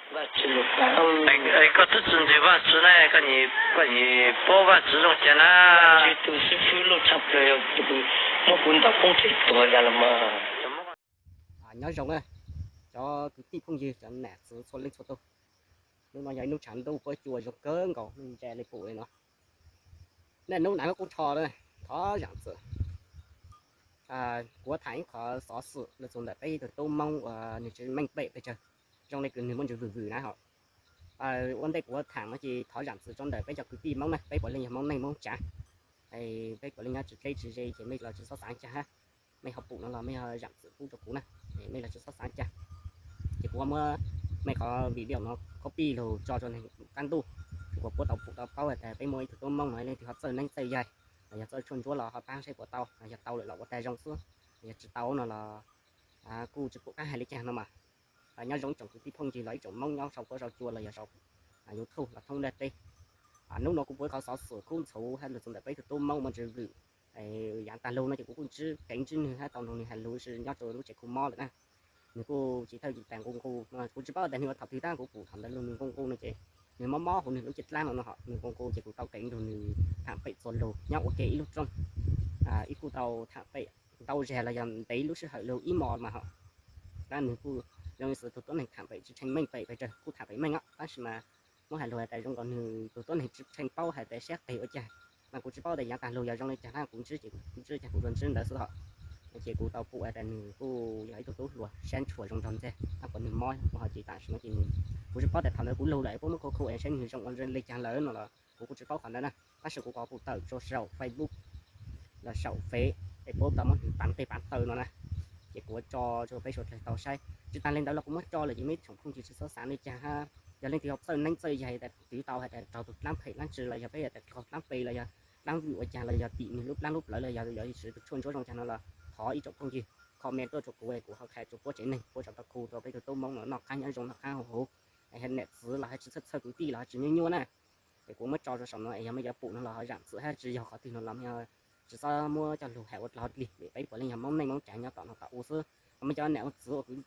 Koj twb tsis ntseeg Vajtswv ne, koj nyiam paub Vajtswv zoo cas na? Tus xib fwb loj tshaj plaws yog tus muab kuv ntaus poob rhe tuag ya los mas. Nyob zoo na, cov kwv tij phooj ywg, cov nam txiv txhua leej txhua tus. Hnub no yog ib hnub tshav ntuj huab cua zoo kawg nkaus, nej ntsia li pum li no. Niaj hnub nav qub rho na, thov zam txim. Kuv tham ib qho xov xwm los txog ntawm peb tus tub Hmoob uas nws tsis meej pem pes tsawg, zoo li kws nws muaj ntsws vwm vwm na hos. Ua ntej kuv tham no ces thov zam txim rau ntawm peb cov kwv tij Hmoob na, peb puav leej yog Hmoob neej Hmoob tsav, peb puav leej nyob tsis deb tsis ze ces mej los tsis txhob xav cas hab. Mej ho pum no los mej ho zam txim pub rau kuv na, mej los tsis txhob xav cas. Ces kuv muab mej qhov video no copy lug tso rau neeg qab ntuj, kuv puab tau pum tau paub has tas peb muaj ib tug tub Hmoob no leej twg ho txawj neeb txawj yaig, los yog txawj tshuaj ntsuab los ho paab saib puas tau, los yog tau lawm los ua tag zoo xwb, yog tsis tau no los kuj tsis pum qab hais li cas no mas. Nyob zoo ib tsoom kwv tij phooj ywg los ib tsoom Hmoob nyob sau huab sau cua los yog sau YouTube los thoob ntiaj teb. Hnub no kuv puab ib qhov xov xwm kub ntxhuv hab lug txog ntawm peb tug tub Hmoob muaj ntsws vwm. Yav tag lug no ces kuv kuj ntsib kev ntsib nwg hab tau nrug nwg has lug nyob rau lub tsev khu mob lawm na. Nwg kuj tsis thawj tsis tas nqus nqus, kuv tsis paub tas nwg ua thaum twg tab kuv pum thaum ntawd lug nwg nqus nqus no ces nwg mob mob huv nwg lub cev dlaab no no hos nwg nqus nqus ces kuv tau kev nrug nwg tham pem txuas lug nyob ua ke ib lub rooj. Ib kuj tau tham pem ntau zag los yog ntev lub sij hawm lug ib hmos mas hos. Tab nwg kuj zoo li xwb tug tuab neeg tham pem tsis tshee meej pem pes tsawg, kuj tham pem meej os, tab sis mas muab has lug has tas zoo nkaus nwg tug tuab neeg tsis tshee paub has tas sab qeg ua caag. Mas kuv tsis paub tas yav tag lug yog zoo li caag na, kuv ntsib ces kuv ntsib caag kuv tsuas ntsib ntawd xwb hos. Ces kuv tau pum has tas nwg kuj yog ib tug tub hluas sab ntshua zoo nraug ntxiag, tab kuas nwg mob ua hauv ces tam sim no ces nwg, kuv tsis paub tas thaum ntawd kuv lug lawm puab muab khu khu es saib nwg zoo ua li caag lawm no los kuv kuj tsis paub qhov ntawd na. Tab sis kuv kuj tawm rau saum Facebook los saum Fev es puab tau muab nwg pav teg pav taw no na. Ces kuv tso rau peb suav dlawg tau saib. Tsis tas li ntawd los kuv muab tso lawm ces mej tsoom phooj ywg tsis txhob xav li caag hab. Yog leej twg ho txawj neeb txawj yaig tas twv tau has tas raug tug dlaab phem dlaab tsi los yog peb has tas raug dlaab pe los yog dlaab vwm ua caag los yog tim nwg lub dlaab lub plawv los yog yuav siv tug tshuaj ntsuab zoo caag no los thov ib tsoom phooj ywg comment tuaj rau kuv es kuv ho qha rau puab tsev neeg puab tau khu rau peb tug tub Hmoob no noj qab nyob zoo noj qab haus huv. Es nam txiv los hab tsis txhawj txhawj kwv tij los hab tsis nyuaj nyuaj na. Es kuv muab tso rau saum no es yog mej yuav pum no los ho zam txim hab tsis yog qhov twg no los mej tsis txhob muab coj lug has ua dlog dlig vim peb puav leej yog Hmoob neej Hmoob tsav nyob tom no tom u xwb. Ho mej cov nam ua txiv ua kwv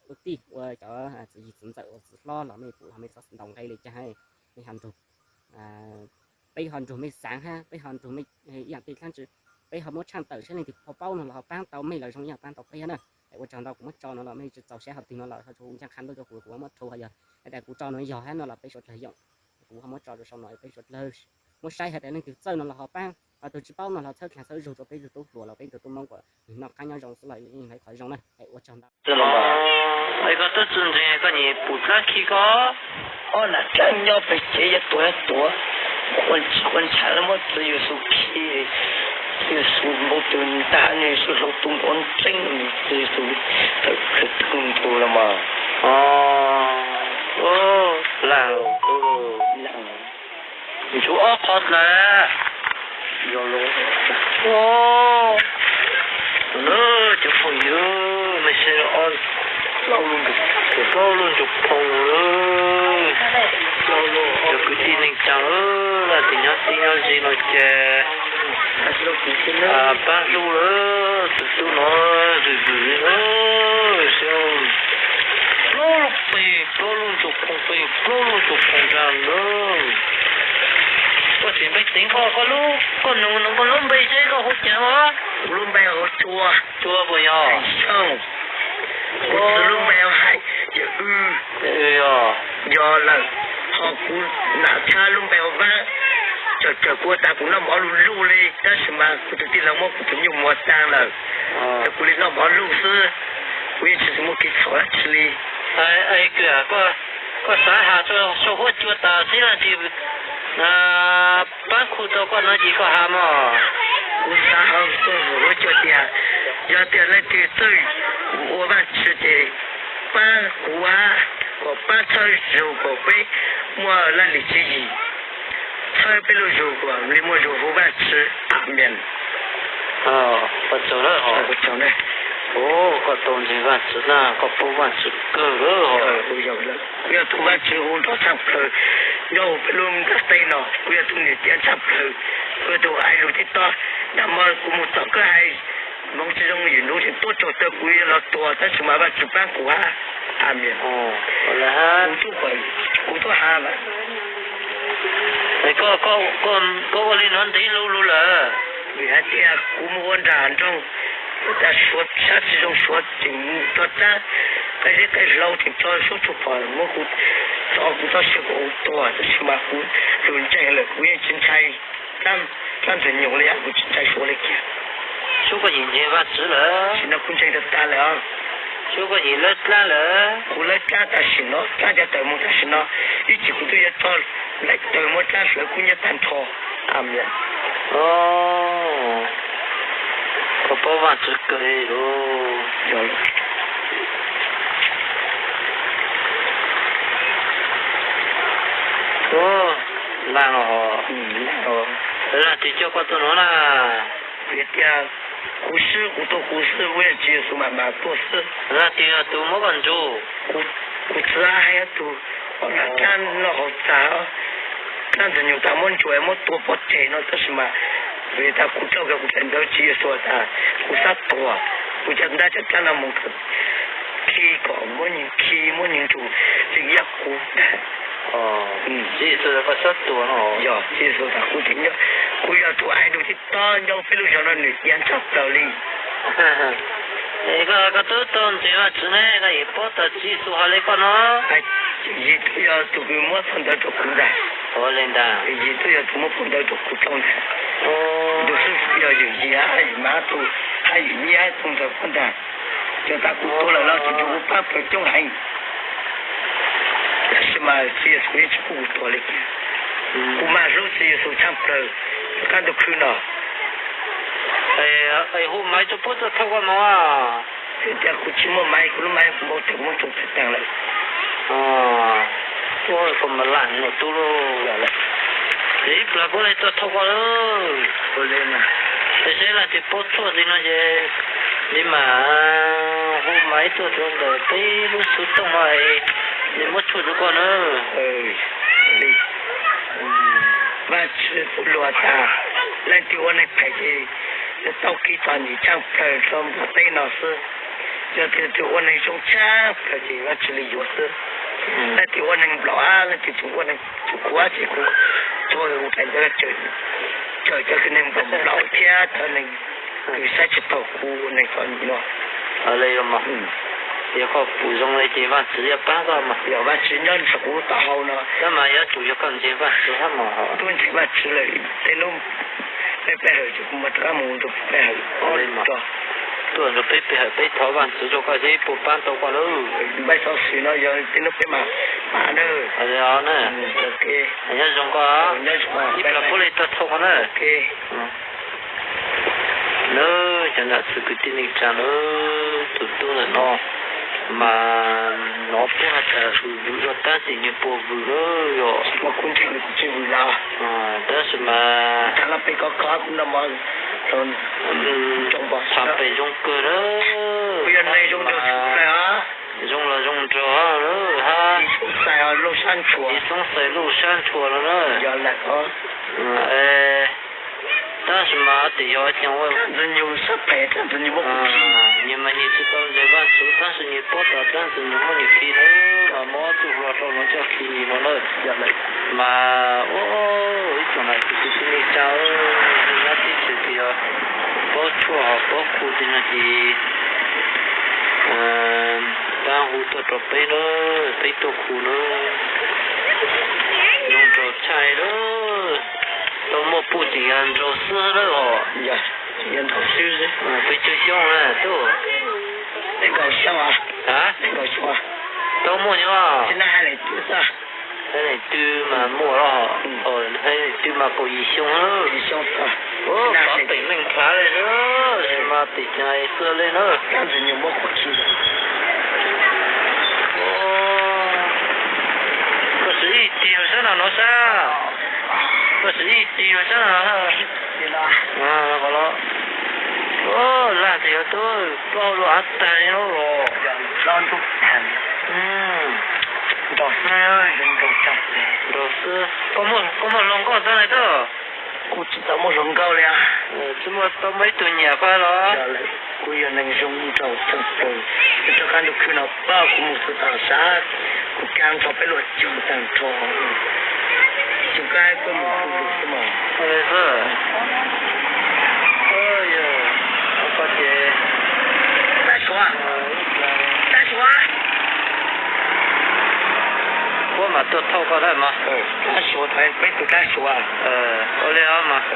ua tij ua cov txiv yig txiv ntxawm ua txiv hlob los mej pum los mej txhob ntaus nqe li caag, mej ho nrug peb ho nrug mej xaav hab peb ho nrug mej ib yaam tej dlaab tsi, peb ho muab tshaj tawm saib leej twg ho paub no los ho paab tau mej los zoo ib yaam paab tau peb na. Es ua tsaug ntau kuv muab tso no los mej tsis txaus sab hov twg no los ho tsuas ncaaj qha ntuj rau kuv, kuv muab rhu ho yog has tas kuv tso no yog hab no los peb suav dlawg yoom, kuv ho muab tso rau saum no peb suav dlawg muab saib has tas leej twg txawj no los ho paab, ho tug tsis paub no los txhawb dlaag txhawb zug rau peb tug tub hluas los peb tug tub Hmoob kuas nwg noj qab nyob zoo xwb los yeej haiv qhov zoo na. Es ua tsaug ntau. Es koj tub tsi ntseeg koj nyiam pum dlaab khi koj. Ob nam dlaab nyob pem cev yuav tuav yuav tuav, quaj ntshai quaj ntshai lawv muab txiv Yexus khi, txiv Yexus npau taws ntag, Yexus hloov tus nkaus ntseeb, txiv Yexus tawm plaws tug nkaus los mas. Ntsuag ob qho dlaag. Cov phooj ywg, mej saib, plaub lub ntsuag phooj lawm, cov kwv tij neej tsaa lawm, leej twg nyob txij nyob ze no ces paab hlub lawm, tus tub no zwm zwm li lawm, plaub lub peg, plaub lub ntsuag phooj peg, plaub lub ntsuag phooj nraag lawm. Koj txiv npe tsev koj, koj lub, koj nug nug koj lub npe seb koj hu cas os? Kuv lub npe hu Tsua. Tsua puas yog? Xyooj. Kuv txiv lub npe hu Hais, yog wb. Yog lawm, ho kuv nam txhab lub npe hu Vaab. Txawm txawm kuv ua tas kuv noj mov luj luj li tab sis mas kuv tus tij laug muab kuv tus nyuj muag taag lawm, ces kuv li noj mov luj xwb, kuv yeej tsis muaj kev txhaum dab tsi li. Koj xav has rua sau huab cua tas xwb los tsis paab khu rau koj no ces koj has mog. Kuv xav has rua huab cua tias yog tias leej twg txawj ua Vaajtswv ces paab kuv hab, kom paab txhawb zug kom peb muaj laj lim tswv yim, txhawb peb lub zug kom li muaj zug hu Vaajtswv. Amees. Koj tau ntseeg Vaajtswv na, koj paub Vaajtswv kawg lawm. Kuv yog tug Vaajtswv hu nrov tshaj plawg nyob huv peb lub nplaj teb no, kuv yog tug niam tiav tshaj plawg, kuv yog tug hais lug tib tog. Nag hmo kuv mus tom koj hais hmoov tsis zoo, yim nuv tseem tuab tsaug tawm kuv yuav los tuag tab sis mas Vaajtswv paab kuv hab. Amees. Kuv tub Kuv tuaj has, koj, koj ua li no ntev lug lug lawm. Vim hais tias kuv mus ua nram nroog, tas Suav sab tsis zoo, Suav tseem tso rab qab zeb qab hlau tseem tso suab tsuj phom muab kuv txov, kuv txoj sia kuv ua tuag, tab sis mas kuv lug ntseeg lawm kuv yeej tsis ntshai dlaab ntxwg nyoog li, kuv tsis ntshai Suav li kiag. Suav koj yim ntseeg Vaajtswv lawm? Tam sim no kuv ntseeg tag tag lawm os. Suav koj yim lawb dlaab lawm? Kuv lawb dlaab tam sim no, dlaab cov tawm moog tam sim no, ib chim kuv twb yuav tso nplaim tawg muab dlaab hlawv kub hnyiab tag nrho. Koj paub Vaajtswv kawg li lauj. Lag los, leej twg coj koj tuaj no na? Vim tias kuv swb, kuv tuaj kuv xwb, Vaajtswv Yexus mam mam tuaj xwb. Leej twg yog tus muab koj nrug? Kuv txiv hab tug dlaab noj hauv txag, dlaab ntxwg nyoog tas muab ntsuas muab tua pov tseg no, tab sis mas vim tas kuv txoj kev kuv txais ntawv Tswv Yexus tas kuv xav tuag, kuv cov ntab cov dlaab no mus khi kom muab nws khi muab nws nrug txij yaj kuv. Tswv Yexus tas koj xav tuag no? Yog, Tswv Yexus tas kuv tseem nyob, kuv yog tus ais dua tib tog nyob peb lub zog no nws cia ntshaj plaws li. Koj tub tau ntseeg Vaajtswv ne, koj yim paub tas Tswv Yexus has le koj no? Yim twb yog tus kws muab phau ntawv rau kuv ntag. Yim twb yog tus muab phau ntawv rau kuv tau ntag. Ntu xwb yog yawm yim hab yawm mab tug hab yawm nyiab tug ntawd puab ntag. Yog tas kuv tuag lawm los tseem tshuav kuv pab pawg coob heev. Tab sis mas Tswv Yexus yeej tsis pub kuv tuag li kiag. Kuv mas hlub Tswv Yexus tshaj plaws rau qab ntuj khwb no. Hu maiv rau puab tuaj thauj koj moog. Vim tias kuv tsis muaj maiv, kuv lub maiv kuv muab tau muab tsoo tag lawm. Koj mas lam no tub lauj. Ib plag puab le tuaj thauj koj lauj. Tab sis leej twg paub tshuaj ntxiv no ces li mas hu maiv tuaj rau ntawm peb lub xov tooj no es muab tshuaj rau koj na. Vaajtswv txuj lug tas leej twg ua neeg phem ces yuav tau khi txom nyem tshaaj plawg rau nplog teb no xwb. Yog leej twg ua neeg zoo tshaaj plawg ces Vaajtswv le yuav xwb. Leej twg ua neeg nplaum hab leej twg tseem ua neeg tseem khuv ces kuv txhua tus ntawd tsawm cov kws neeg nplaum thiab cov neeg kws saib tsis taug kuv ua neeg txom nyem no. Yog koj pum zoo li ces Vaajtswv yuav paab koj mas. Yog Vaajtswv nyob nrug kuv taub hau no. Tab mas yuav tsum yog koj ntseeg Vaajtswv hab mas. Tub ntseeg Vaajtswv lawm, tej nub peb pe hawm ces kuv mam rov qab mus nrug peb pe hawm. Tuaj nrug peb pe hawm peb thov Vaajtswv rau koj seb puas paab tau koj lawm. Npaj xov xwm no yog tej nub peb mam mam na. Nyob zoo koj, ib plag puab le tuaj thauj koj na. Nawb cov nam txiv kwv tij neej tsaa nawb, tus tub ntawm no mas nov puab has tas vwm zog tab sis nyuag puas vwm na yog. Tab sis mas thav pem zoo kawg na. Zoo los zoo nraug hab, ib xoob xais luj sab ntshua no na. Tab sis mas tes yog ua caag ua, nwg mas nwg tsi tau ntseeg Vaajtswv tab sis nwg paub tas dlaab ntxwg nwg muab nwg khi na, mas muab tug hluas hlau no coj khi nwg no na. Mas ua ib tsoom nam txiv kwv tij neej tsaa, nyob teb chaws twg yog paub tshuaj hab paub khu twg no ces paab hu tuaj rau peb na, peb tuaj khu na. Zoo nraug tshaj lawm, tau muaj puj tseem yog nraug xwb lawm os. Peb coob coob na tub, tau muaj nyob, hab leej twg mas muaj, hab leej twg mas kaum yim xyoo, pov pem meej thav le na, mas pem caag xwb le na. Koj swm ib tig sab no no sab, koj swm ib tig sab no no. Laj tes yog tub, koj lug av tag li no los. Nraug xwb, koj muaj hluas nkauj txog na tub? Kuv tsis tau muaj hluas nkauj li. Tsis muaj, tau muaj ib tug nyiam koj los? Kuv yog neeg zoo nraug tshaj plaws, rov qab ntuj khwb no pab kuv mus txug tag sab Tus kab nrho peb luag cog tag nrho. Tus kab tuaj mus pw lus xwb mas. Ua li xwb. Yog, ua koj ces tab suav, tab suav. Puab mam tuaj thauj koj lawm mas. Tab suav, peb tus tab suav. Ua li os mas.